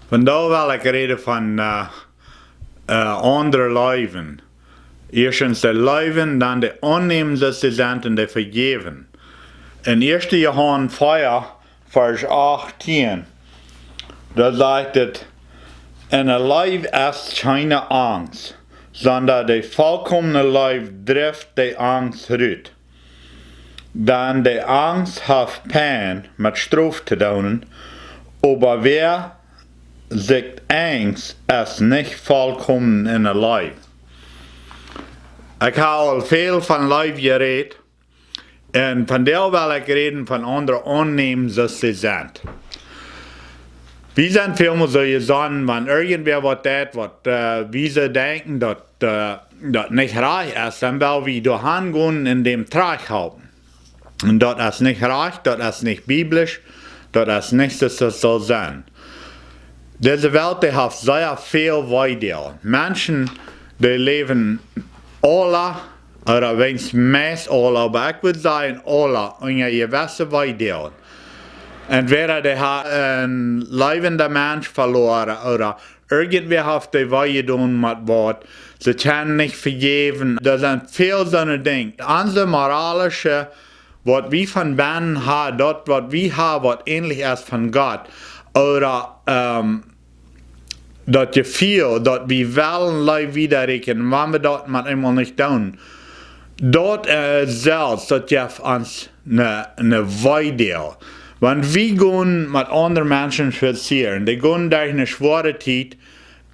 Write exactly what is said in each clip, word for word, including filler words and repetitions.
Vondoag well ekj räden von, eh, eh, aundre leewen. Ieeschtens dee leewen, dan dee aunnämen soo aus see sent un dee vejäwen. En ieeschte Johanes vea, Varsch achtieen, doa sajcht et: "En de Leew es kjeene Angst, sonda de volkomne Leew drift de Angst rut. Dan de Angst haft Pien met Strof to doonen, oba wäa sikj enjt, es nich volkomen en de Leew." Ekj hab aul väl von Leew jerät, un vondoag well ekj räden von aundre aunnämen soo aus see sent. Wie sent välmol soo jesonnen, wan irjentwäa waut deit, waut, eh, wie soo denkjen, daut, eh, daut nich rajcht es, dan well wie doahan gonen un däm trigjhalpen. Un daut es nich rajcht, daut es nich biblisch, daut es nich soo aus daut saul sennen. Dise Welt, dee haft sea väl Weedoag. Menschen, dee läwen aula, ooda weens meist aula, oba ekj wudd sajen aula, unja jewesse Weedoag. Entwäda dee haben een leewenda Mensch veloaren, ooda irjentwäa haft dee wee jedonen met waut, see kjennen nich vejäwen. Doa sent väl soone Dinja. Onse moralische, waut wie von bennen haben, daut waut wie haben, waut änlich es von Gott, ooda, ehm, daut Jefeel, daut wie wellen Leew wiedaräkjen, wan wie daut mau eemol nich doonen, daut, eh, selfst, daut jeft ons ne, ne Weedoag. Wan wie gonen met aundre Menschen spazieren, dee gonen derch ne schwoare Tiet,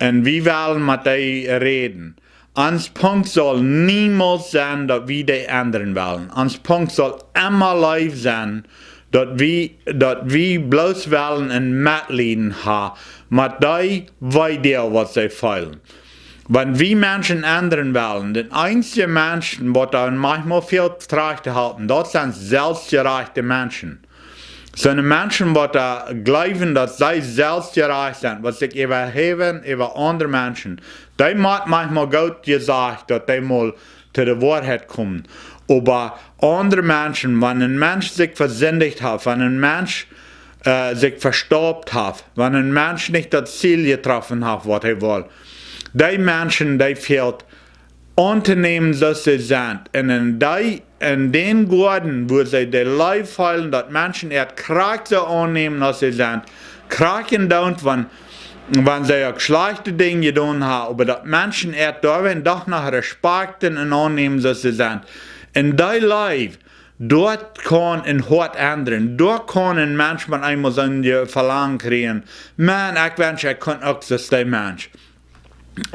un wie wellen met dee räden. Ons Punkt saul niemols sennen, daut wie dee endren wellen. Ons Punkt saul emma Leew sennen, daut wie, daut wie bloos wellen een Metleiden haben met dee Weedoag, waut see feelen. Wan wie Menschen endren wellen, de eensje Menschen, waut doa manchmol väl trigjtohoolen, daut sent selfstjerajchte Menschen. Soone Menschen, waut doa jleewen, daut see selfstjerajcht sent, waut sikj äwahäwen äwa aundre Menschen, dee motten manchmol goot jesajcht, daut dee mol to de Woarheit komen. Oba aundre Menschen, wan een Mensch sikj vesindicht haft, wan een Mensch, eh, sikj vestaupt haft, wan een Mensch nich daut Ziel jetroffen haft, waut hee wull, dee Menschen, dee fält auntonämen, soo aus see sent. Un en dee, en dän Goaden, wua see de Leew feelen, daut Menschen an krakjt soo aunnämen, aus see sent, krakjt endoont, wan, wan see uk schlajchte Dinja jedonen haben, oba daut Menschen an doawäajen doch noch respekten un aunnämen, soo aus see sent. En dee Leew, doa kaun een Hoat endren. Doa kaun een Mensch mau eemol soon Velangen kjrieen: "Maun, ekj wensch, ekj kunn uk soo aus dee Mensch."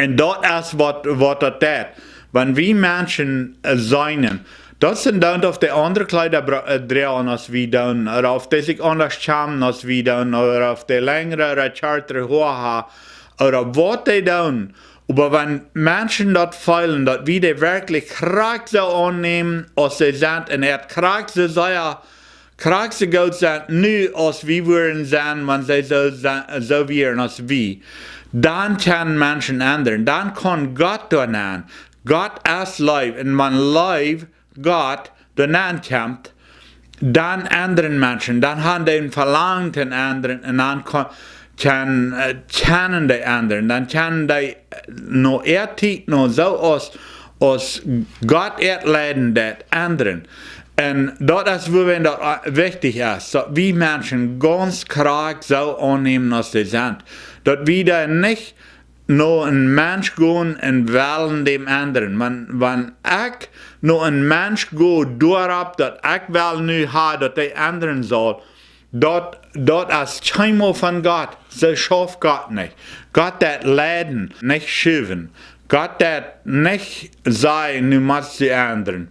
Un daut es waut, waut daut deit. Wan wie Menschen, eh, seenen, daut see dan opp de aundre Kjleeda bra-, eh, droagen aus wie doonen, ooda auf dee sikj aundasch kjamen aus wie doonen, ooda auf dee lenjre ooda kjartre Hoa haben, ooda waut dee doonen. Oba wan Menschen daut feelen, daut wie dee werkjlich krakjt soo aunnämen, aus see sent, un an krakjt soo sea, krakjt soo goot sent nu, aus wie wudden sennen, wan see soo se-, soo wieren aus wie, dan kjennen Menschen endren. Dan kaun Gott doa nenn. Gott es Leew. Un wan Leew, Gott, doa nenn kjemt, dan endren Menschen. Dan haben dee een Velangen to endren. Un dan kaun, kjennen, eh, kjennen dee endren. Dan kjennen dee, eh, no äa Tiet, no soo aus, aus Gott an leiden deit, endren. Un daut es, wua wie daut, eh, wichtich es, daut wie Menschen gaunz krakjt soo aunnämen, aus see sent. Daut wie doa nich no een Mensch gonen un wellen däm endren. Wan, wan ekj no een Mensch go doaropp, daut ekj well nu haben, daut dee endren saul, daut, daut es kjeenmol von Gott. Soo schauft Gott nich. Gott deit leiden, nich schuwen. Gott deit nich sajen: "Nu motst du endren."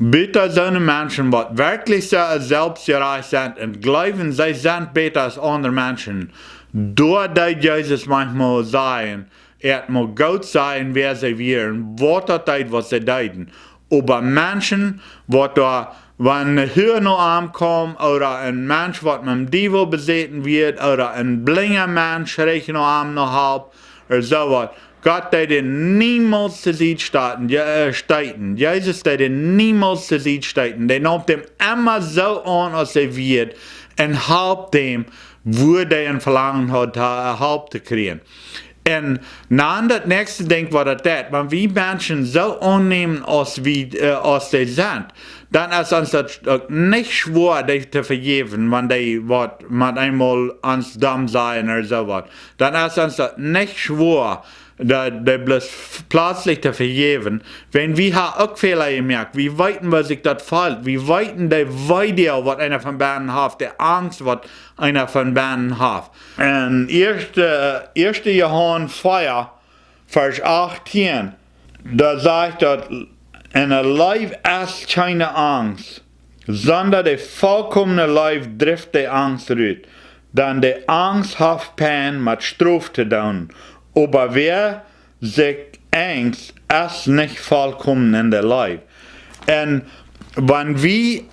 Buta soone Menschen, waut werkjlich soo selfstjerajcht sent un jleewen, see sent bäta aus aundre Menschen, doa deed Jesus manchmol sajen, an mol goot sajen, wäa see wieren, waut daut deed, waut see deeden. Oba Menschen, waut doa, wan ne Hua no am kjeem, ooda een Mensch, waut met däm Diewel besäten wia, ooda een blinja Mensch, schreech no am no Help, ooda soo waut, Gott deed dän niemols to Sied staten, Je-, eh, steeten. Jesus deed dän niemols to Sied steeten. Dee neem dän emma soo aun, aus hee wia, un halp däm woo dee een Velangen haud, ha-, Help to kjrieen. Un dan daut näakjste Dinkj, waut daut deit, wan wie Menschen soo aunnämen aus wie, äh, aus dee sent, dan es ons daut uk nich schwoa, dee to vejäwen, wan dee waut met eemol ons domm sajen ooda soo waut. Dan es ons daut nich schwoa, dee, dee bloos f-, plötzlich to vejäwen. Wan wie ha uk Fäla jemoakt, wie weeten, woo sikj daut feelt. Wie weeten de Weedoag, waut eena von bennen haft, de Angst, waut eena von bennen haft. En ieeschte, ieeschte Johanes vea, Varsch achtieen, doa sajcht daut, en de Leew es kjeene Angst, sonda de volkomne Leew drift de Angst rut. Dan de Angst haft Pein met Strof to doonen. Oba wäa sikj enjst, es nich volkomen en de Leew. Un wan wie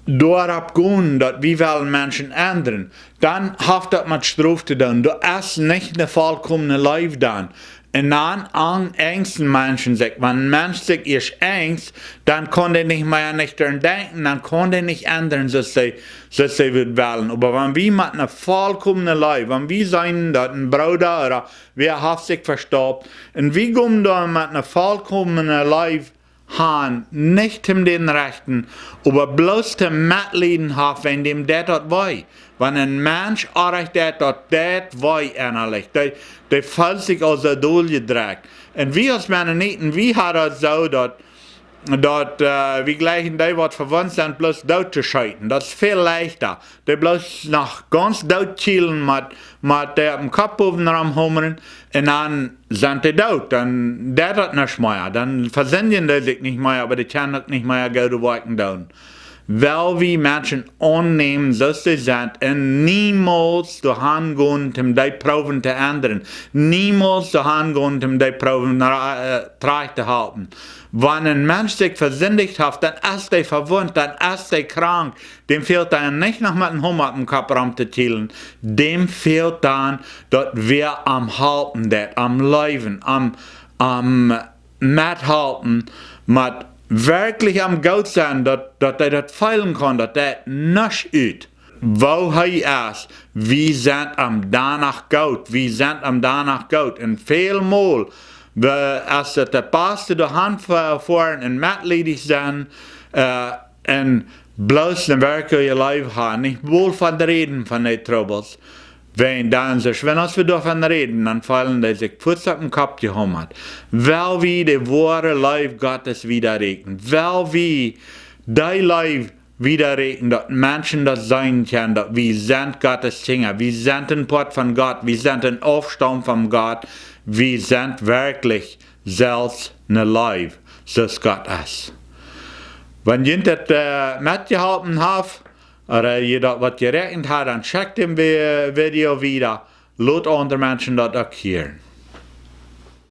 doaropp gonen, daut wie wellen Menschen endren, dan haft daut met Strof to doonen. Doa es nich ne volkomne Leew dan. Un dan ang-, enjsten Menschen sikj. Wan een Mensch sikj ieescht enjst, dan kaun dee nich mea nich doaraun denkjen, dan kaun dee nich endren, soo aus see, soo aus see wudd wellen. Oba wan wie met ne volkomne Leew, wan wie seenen, daut een Brooda ooda wäa haft sikj vestaupt, un wie gonen doa met ne volkomne Leew han, nich om dän rechten, oba bloos to metlieden haft, wan däm deit daut wee. Wan een Mensch orrajcht deit, daut deit wee ennalich. Dee, dee feelt sikj aulsoo doljedrekjt. Un wie aus Mennoniten, wie haben daut soo, daut, daut, äh, wie jlikjen dee, waut vewont sent, bloos doot to scheeten. Daut es väl leichta. Dee bloos noch gaunz doot kjielen met, met dee opp dän Kopp bowen rom haumren, un dan sent dee doot, dan deit daut nuscht mea, dan vesindjen dee sikj nich mea, oba dee kjennen uk nich mea goode Woakjen doonen. Well wie Menschen aunnämen, soo aus dee sent, un niemols doahan gonen, om dee proowen to endren. Niemols doahan gonen, om dee proowen, äh, trigj to halpen. Wan een Mensch sikj vesindicht haft, dan es dee vewont, dan es dee krank. Däm fält dan nich noch met een Homa opp dän Kopp rom to kjielen. Däm fält dan, daut wäa am halpen deit, am leewen, am, am methalpen, met werkjlich am goot sennen, daut, daut hee daut feelen kaun, daut deit nuscht ut, woo hee es. Wie sent am doano goot, wie sent am doano goot. Un välmol, wie, aus daut de Pastoa doahan fa-, foaren un metliedich sennen, äh, un bloos ne werkjliche Leew han, nich mol von räden von de Trubbels. Wan dan soo, wan aus wie doavon räden, dan feelen dee sikj fuaz opp dän Kopp jehomat. Well wie de woare Leew Gottes wiedaräkjen. Well wie dee Leew wiedaräkjen, daut Menschen daut seenen kjennen, daut wie sent Gottes Kjinja. Wie sent een Poat von Gott. Wie sent een Aufstam von Gott. Wie sent werkjlich selfst ne Leew, soo aus Gott es. Wan junt daut, äh, metjeholpen haft, ooda jie daut waut jeräakjent haft, dan schekjt dän Vi-, Video wieda. Lot aundre Menschen daut uk hieren.